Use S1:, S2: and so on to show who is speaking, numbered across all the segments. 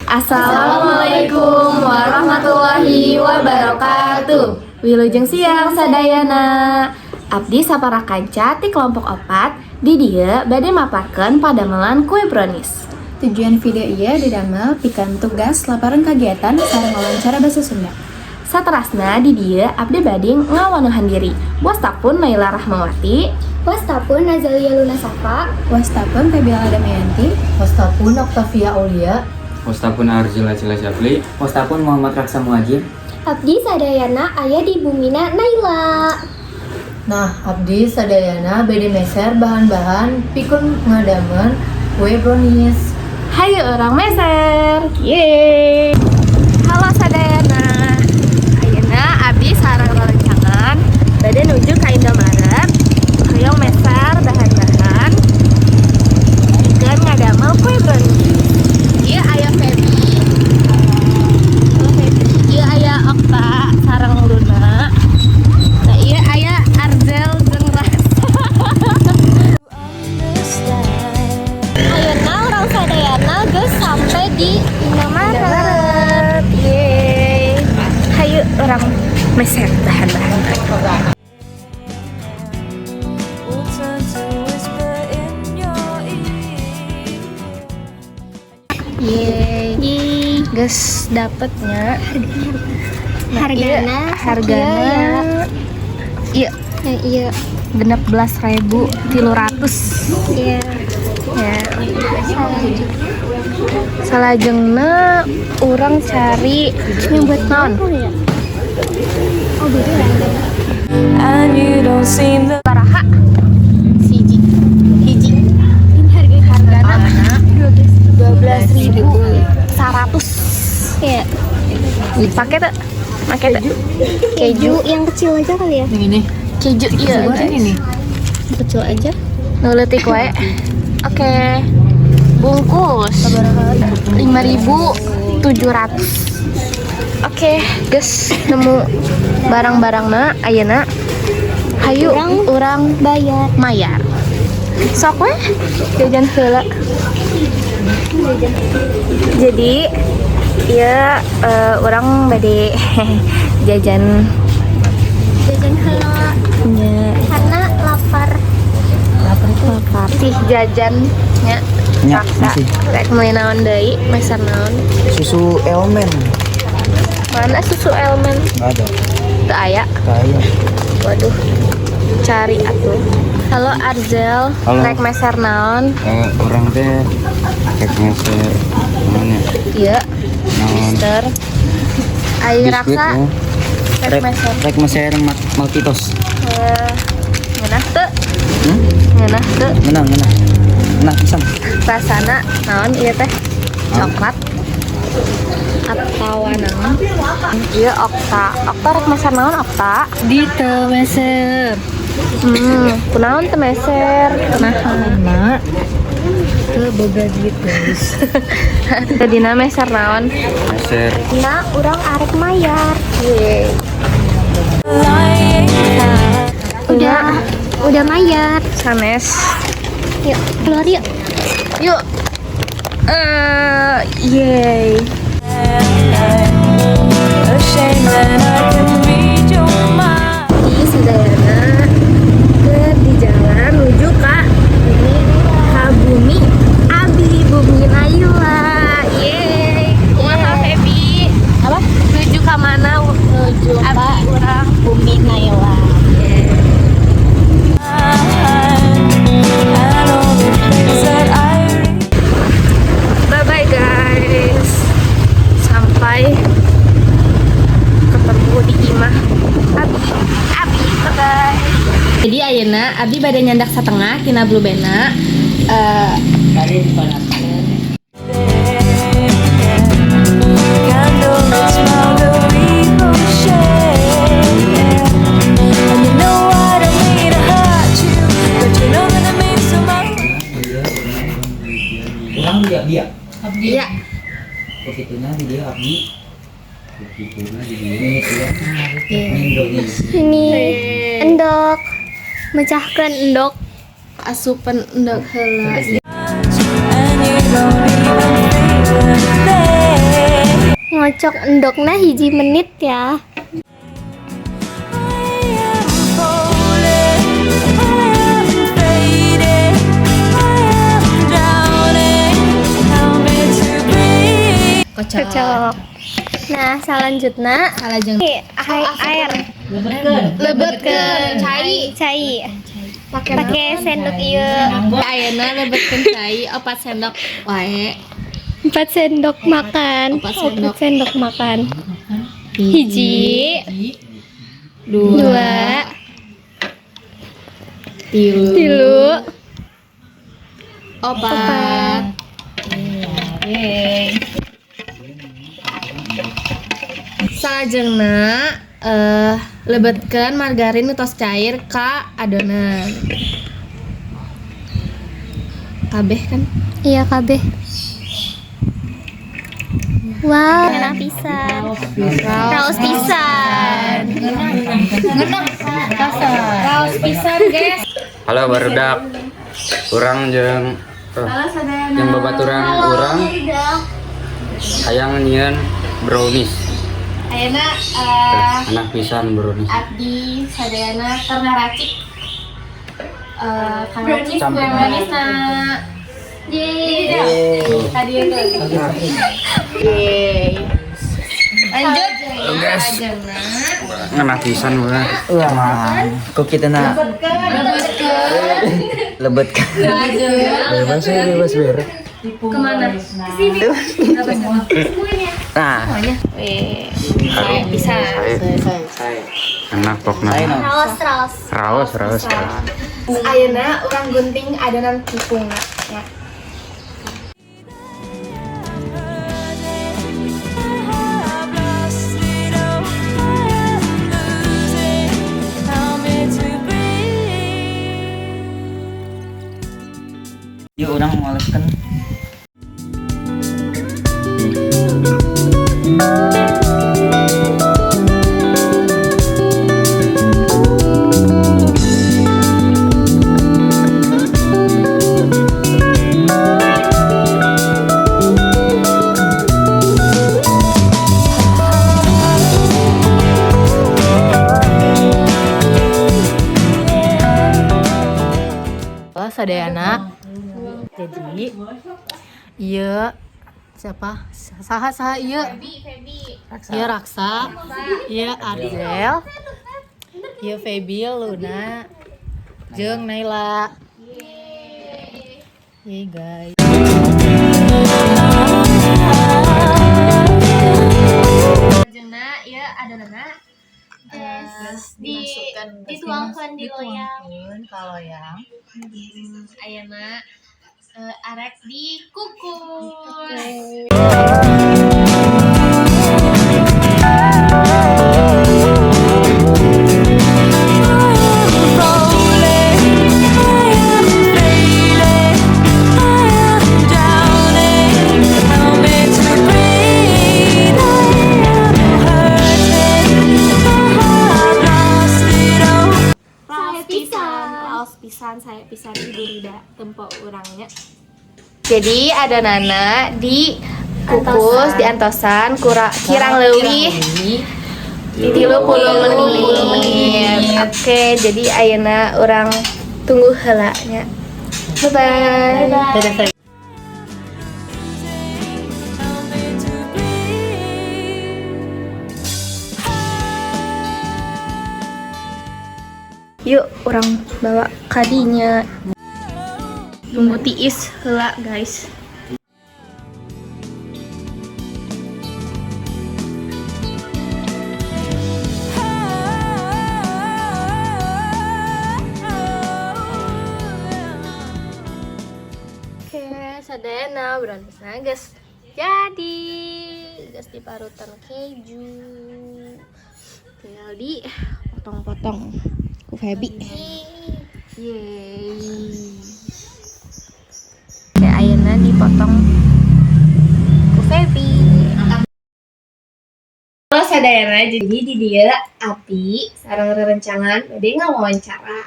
S1: Assalamualaikum warahmatullahi wabarakatuh. Wilujeng siang sadayana. Abdi sapara kanca ti kelompok 4 di dieu bade maparkeun padamelan kue brownies.
S2: Tujuan video ieu didamel pikeun tugas laporan kegiatan sareng wawancara bahasa Sunda.
S1: Saterasna di dieu abdi bade ngawanohan diri. Wasta pun Naila Rahmawati,
S3: Wasta pun Nazalia Luna Safa,
S2: Wasta pun Febiola Damayanti,
S4: Wasta pun Octavia Aulia,
S5: Wasta pun Arzila Cila Syafli.
S6: Wasta pun Muhammad Raksa Muhajir.
S3: Abdi sadayana aya di Bumina Naila.
S4: Nah, abdi sadayana bade meser bahan-bahan pikeun ngadamel kue brownies.
S1: Hayu urang meser. Yeay. Halo sadayana. Ayeuna abdi sareng rerencangan bade nuju ka Indomaret. Hoyong meser bahan-bahan pikeun ngadamel kue brownies. Ieu aya Feby. Halo, Feby. Ieu aya Okta sareng Luna. Nah, ieu aya Arzel jeung Rasa.
S3: Ayeuna urang sadayana geus sampai di Indomaret.
S1: Indomaret. Yeay. Hayu urang meser bahan-bahan.
S7: Will turn to whisper in your ear.
S1: Yeay. Geus dapetnya. Nah,
S3: Hargana
S1: iya, hargana iya.
S3: Yang iya.
S1: 16.300.
S3: Iya.
S1: Ya, salajengna urang cari
S3: Yang buat
S1: naon?
S3: Apa ya? Oh, beda ya.
S7: And you don't seem the
S1: Baraha siji hiji?
S3: Ini harga
S1: Hargana 12.100.
S3: Iya.
S1: Pakai tuh, pakai tuh.
S3: Keju yang kecil aja kali ya?
S4: Yang ini.
S1: Keju, iya.
S4: Goreng ini.
S3: Kecil aja.
S1: Nu leutik wae. Oke, bungkus 5.700. Oke, guys, nemu barang-barangna. Ayeuna hayu
S3: Urang
S1: urang
S3: bayar.
S1: Mayar. Sok weh jajan heula. Jadi ya urang bade jajan.
S3: Jajan heula
S1: Nya.
S3: Karena lapar.
S1: Lapar sih jajannya.
S6: Nya,
S1: Paksa
S6: masih.
S1: Rek meuli naon deui, meser naon?
S6: Susu Elmen.
S1: Mana susu Elmen?
S6: Nggak ada.
S1: Teu aya.
S6: Kayak.
S1: Waduh, cari atuh. Halo, Arzel.
S5: Halo.
S1: Rek meser naon?
S5: Urang teh rek meser mana ya?
S1: Iya.
S5: Naon?
S1: Mister Ayo.
S5: Biskuit
S1: Raksa
S5: ya.
S1: rek
S6: Rek,
S1: meser.
S6: Rek meser Maltitos.
S1: Eh, ngeunah teu?
S6: Hmm?
S1: Ngeunah teu?
S6: Ngeunah, ngeunah. Ngeunah pisan.
S1: Rasana naon ieu teh? Coklat atau naon? Iya, Okta. Okta rek meser naon, Okta?
S4: Di meser.
S1: Kunaon teu meser? Nah,
S4: Karena teu boga duit, guys.
S1: Tadina meser naon?
S5: Meser.
S3: Nah, urang arek mayar.
S1: Yeay.
S7: lying
S3: Udah mayar.
S1: Sanes.
S3: Yuk, keluar yuk.
S1: Yuk. Eh, yeay.
S7: A shame that I can read your mind.
S1: Di sadayana ke di jalan menuju ka ini, ka bumi Abi, bumi Naila. Yeay. Kumaha, Feby? Apa? Menuju ka mana?
S2: Menuju
S1: Abi urang
S2: Bumi Naila.
S1: Yeay.
S7: And all the things that I
S1: Bye bye, guys. Sampai ketemu di imah Abi. Abi, bye bye. Jadi ayeuna Abi bade nyandak satengah tina Blue Bena. Eh,
S7: Candle smile that we both share. And you know I don't mean to hurt you, but you know that it means so much.
S6: Urang dia dia.
S1: Iya.
S6: Begituna di dia abdi.
S5: Begituna di dia.
S6: Ini ya. Ini brownies.
S3: Ini endok. Mecahkan endok.
S1: Asupan endok heula.
S7: And you don't even feel a thing.
S3: Ngocok endokna 1 menit ya.
S7: I am falling, I am fading, I am drowning. Help me to breathe.
S2: Kocok.
S3: Kocok. Nah, selanjutnya
S2: Salajeng
S3: air.
S1: Lebetkeun cai.
S3: Cai. Pakai sendok ieu.
S1: Ayeuna lebetkeun cai 4 sendok wae.
S3: 4 sendok makan.
S1: 4 sendok.
S3: 4 sendok makan. 1,
S1: 2,
S3: 2,
S1: 3,
S3: 3,
S1: 4.
S4: Yeay.
S1: Salajengna lebetkeun margarin nu tos cair ka adonan. Kabeh kan?
S3: Iya, kabeh. Wow, enak pisan. Raos pisan.
S1: Raos pisan, guys.
S5: Halo barudak. Urang jeung jeung babaturan urang hayang nyieun brownies.
S1: Ayeuna
S5: Enak pisan brownies.
S1: abdi sadayana keur ngaracik kang racik kue browniesna. Yeay. Tadi itu. Yeay. Lanjut.
S5: Guys. Enak pisan bener.
S6: Wah, kok kita nak lebetkeun.
S5: Bebas ya, bebas ber.
S1: Kemana?
S6: Nah,
S1: Wih, saya bisa.
S5: Enak pokoknya.
S6: Saya no.
S3: Raos, raos.
S5: Raos, raos, raos.
S1: Ayeuna urang gunting adonan tepungna ya.
S7: I have lost it all. I am losing. Help me to breathe.
S6: Yuk urang ngoleskeun.
S4: Halo sadayana. Jadi iya, siapa? Saha saha iya? Iya Raksa, iya Arzel, iya Feby, Luna, jeung Naila. Yeay guys.
S1: Salajengna ieu adonanna di
S3: Dituangkan di loyang.
S4: Dituangkeun ka loyang.
S1: Ayeuna arek dikukus.
S7: Falling, I am fading, I am drowning. Help me to breathe. I am hurting. I have lost it all.
S1: Raos pisan, raos pisan, saya pisan Ibu Rida tempo urangnya. Jadi adonana di kukus di antosan kirang leuwih 30 menit. Oke, jadi ayeuna urang tunggu heula nya. Bye bye.
S4: Dadah.
S7: Help me to breathe.
S1: Yuk, urang bawa kadinya. Tunggu tiis heula, guys. Oke, sadayana browniesna geus jadi. Geus diparutan keju. Tinggal di potong-potong ku Feby. Yeay. Oke, ayeuna dipotong ku Feby. Halo sadayana, jadi di dieu Api sareng rerencangan bade ngawawancara.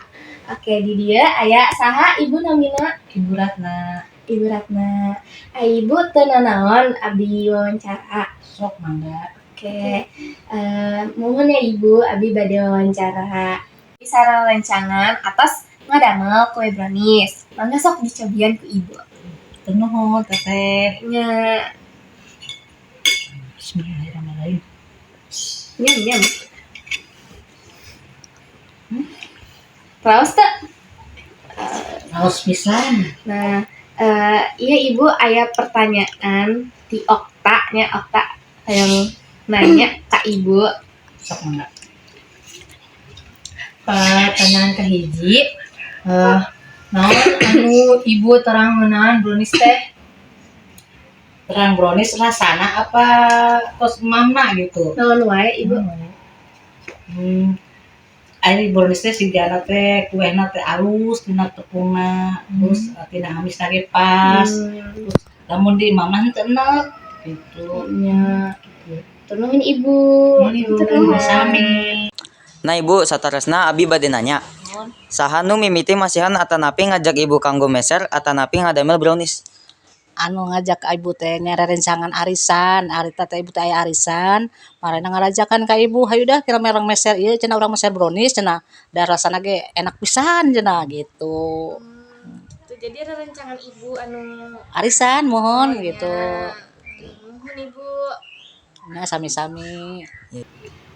S1: Oke, di dieu aya saha ibu namina?
S4: Ibu Ratna.
S1: Ibu Ratna. Ah, Ibu teu nanaon abdi wawancara?
S4: Sok, mangga.
S1: Oke, mohon ya Ibu, abdi bade wawancara. Sareng rencangan atas ngadamel kue brownies. Mangga sok dicobian ku Ibu.
S4: Nuhun, Teteh.
S1: Nya.
S4: Bismillahirrahmanirrahim.
S1: Nyam nyam. Raos teu?
S4: Raos pisan.
S1: Nah, iya Ibu, aya pertanyaan ti Okta nya, Okta yang nanya ka Ibu.
S4: Sok, mangga. Pertanyaan kahiji, naon anu Ibu terang ngeunaan brownies teh? Terang brownies rasana apa kos emamna gitu?
S1: Naon wae, Ibu?
S4: Ari brownies teh sigana teh kuehna teh alus tina tepungna, terus tina amisna ge pas. Terus lamun di emamna henteu enek gitu.
S1: Nya. Hatur nuhun, Ibu.
S4: Nuhun, Ibu. Sami.
S6: Nah, Ibu, saterasna abi bade nanya. Saha nu mimiti masihan atanapi ngajak Ibu kanggo meser atanapi ngadamel brownies?
S4: Anu ngajak Ibu teh nya rerencangan arisan, harita teh Ibu teh aya arisan, marana ngarajakan ka Ibu, "Hayu dah kira mereng meser ieu," cenah, "urang meser brownies," cenah, "da rasana ge enak pisan," cenah gitu.
S1: Tuh, jadi rerencangan Ibu anu
S4: arisan, mohon gitu.
S1: Nuhun, Ibu.
S4: Nah, sami-sami.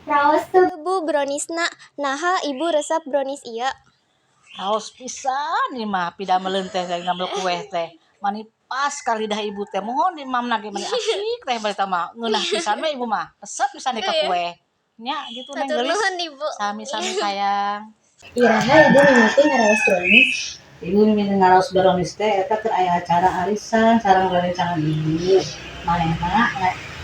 S3: Raos teu, Bu, browniesna? Naha Ibu resep brownies ieu?
S4: Raos pisan ieu mah, pidameleun teh ngambil kue teh. Mani pas ka lidah Ibu teh, mohon di emamna ge mani asik teh barita mah, ngeunah pisan we Ibu mah. Resep pisan ka kue. Nya gitu, Neng
S3: Hatur
S4: geulis.
S3: nuhun, Ibu.
S4: Sami-sami, sayang.
S1: Iraha Ibu mimiti ngaraos brownies?
S4: Ibu mimiti ngaraos brownies teh eta keur aya acara arisan sareng rerencangan Ibu. Manehna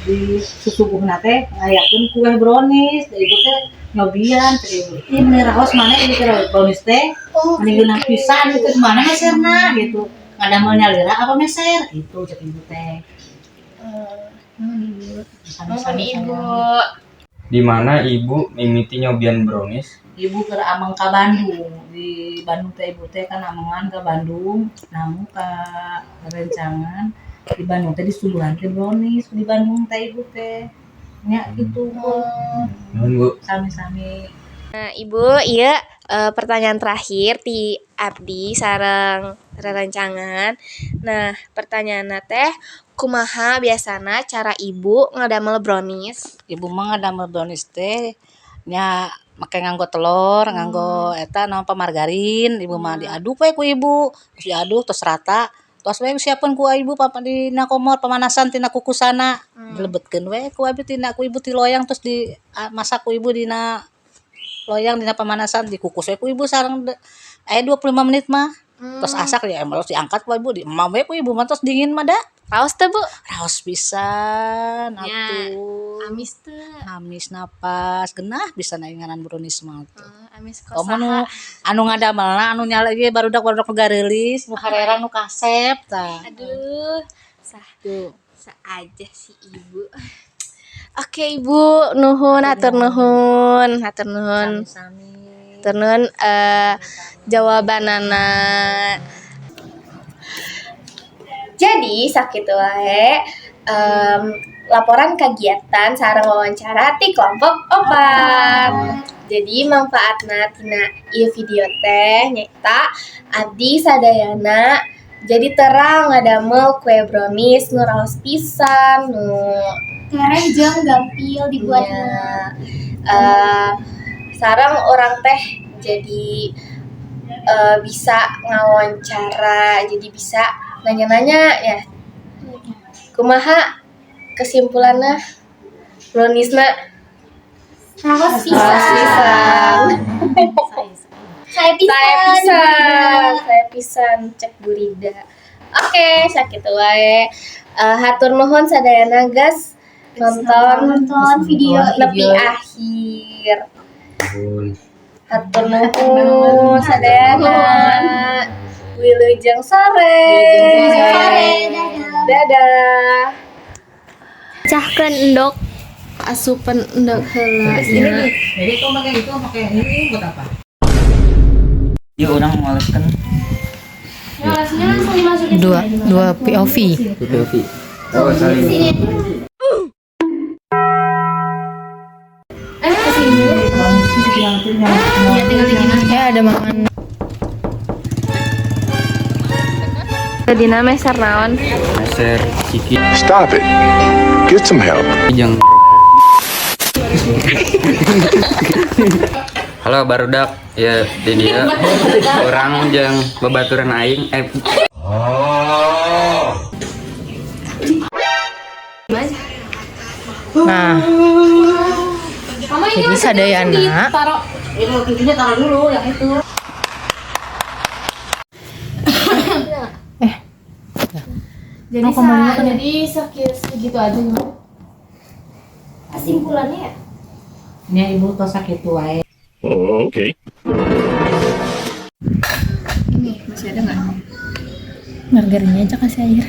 S4: di susuguhna teh ngayakeun kue brownies. Da Ibu teh nyobian, cek Ibu. "Ih, meni raos maneh ieu teh brownies teh. Meni ngeunah pisan itu, mana meserna?" gitu. "Ngadamel nyalira apa meser?" Gitu cek Ibu teh.
S1: Nuhun, Ibu.
S4: Sami-sami,
S1: Nuhun, Ibu.
S4: sayang.
S5: Di mana Ibu mimiti nyobian brownies?
S4: Ibu keur ameng ka Bandung. Di Bandung teh Ibu teh kan amengan ka Bandung, namu ka rencangan di Bandung teh disuguhan teh brownies di Bandung teh Ibu teh. Nya gitu.
S5: Nuhun, Bu.
S4: Sami-sami.
S1: Nah, Ibu, iya, pertanyaan terakhir ti abdi sareng rerencangan. Nah, pertanyaanna teh kumaha biasana cara Ibu ngadamel brownies?
S4: Ibu mah ngadamel brownies teh nya make nganggo telur, nganggo eta naon apa, margarin, Ibu mah diaduk we ku Ibu, terus diaduk terus rata. Tos we siapkeun ku Ibu papa dina komor pemanasan tina kukusana. Dilebetkeun we ku abi tina ku Ibu ti loyang, terus di masak ku Ibu dina loyang dina pemanasan, dikukus we ku Ibu sareng aya 25 menit mah. Terus asak ya terus diangkat ku Ibu, di emam we ku Ibu mah, terus dingin mah da.
S1: Raos teu, Bu?
S4: Raos pisan
S1: Nya.
S4: atuh.
S1: Amis teu?
S4: Amis napas, genah bisa ngaran brownies mah tuh.
S1: Amis
S4: Komo nu anu ngadamelna anu nyala ge barudak-barudak nu gareulis, nu harerang, nu kasep tah.
S1: Aduh, sah
S4: Tuh.
S1: Sa aja si Ibu. Oke, Ibu, nuhun, hatur nuhun, hatur nuhun.
S4: Sami-sami.
S1: Hatur nuhun jawabanana. Jadi sakitu wae laporan kegiatan sareng wawancara ti kelompok 4. Jadi manfaatna tina ieu video teh nyaeta abdi sadayana jadi terang ngadamel kue brownies nu raos pisan, nu
S3: tereh jeung gampil dibuatna.
S1: Sareng urang teh jadi bisa ngawancara, jadi bisa nanya-nanya ya. Kumaha kesimpulanna, browniesna?
S3: Raos pisan.
S1: Raos pisan.
S3: Saya pisan.
S1: Saya pisan, saya pisan cek Bu Rida. Oke, sakitu wae. Hatur nuhun sadayana gas nonton
S3: nonton video.
S1: Nepi akhir.
S5: Nuhun.
S1: Hatur nuhun sadayana. Wilujeng sore.
S3: Sore, dadah.
S1: Dadah.
S3: Cahkeun endog.
S1: Asupan endog heula.
S4: Jadi kau pakai itu, pakai ini buat apa?
S6: Yuk, urang maleskeun.
S8: Dua dua POV.
S5: POV. Oh, saling.
S1: Eh, kesini. Ya, tinggal di
S8: Ya ada makan.
S1: Dina meser naon?
S5: Meser ciki
S9: Stop it. Get some help.
S5: jeung Halo barudak ya di dia orang jeung babaturan aing eh.
S8: Nah, jadi sadayana
S4: Itu itunya taruh dulu yang itu.
S1: Jadi jadi segitu aja gimana?
S3: Kesimpulannya ya?
S4: Nya ibu tos sakitu wae.
S9: Oh, okay.
S2: Ini masih ada nggak? Margarinnya aja kasih air.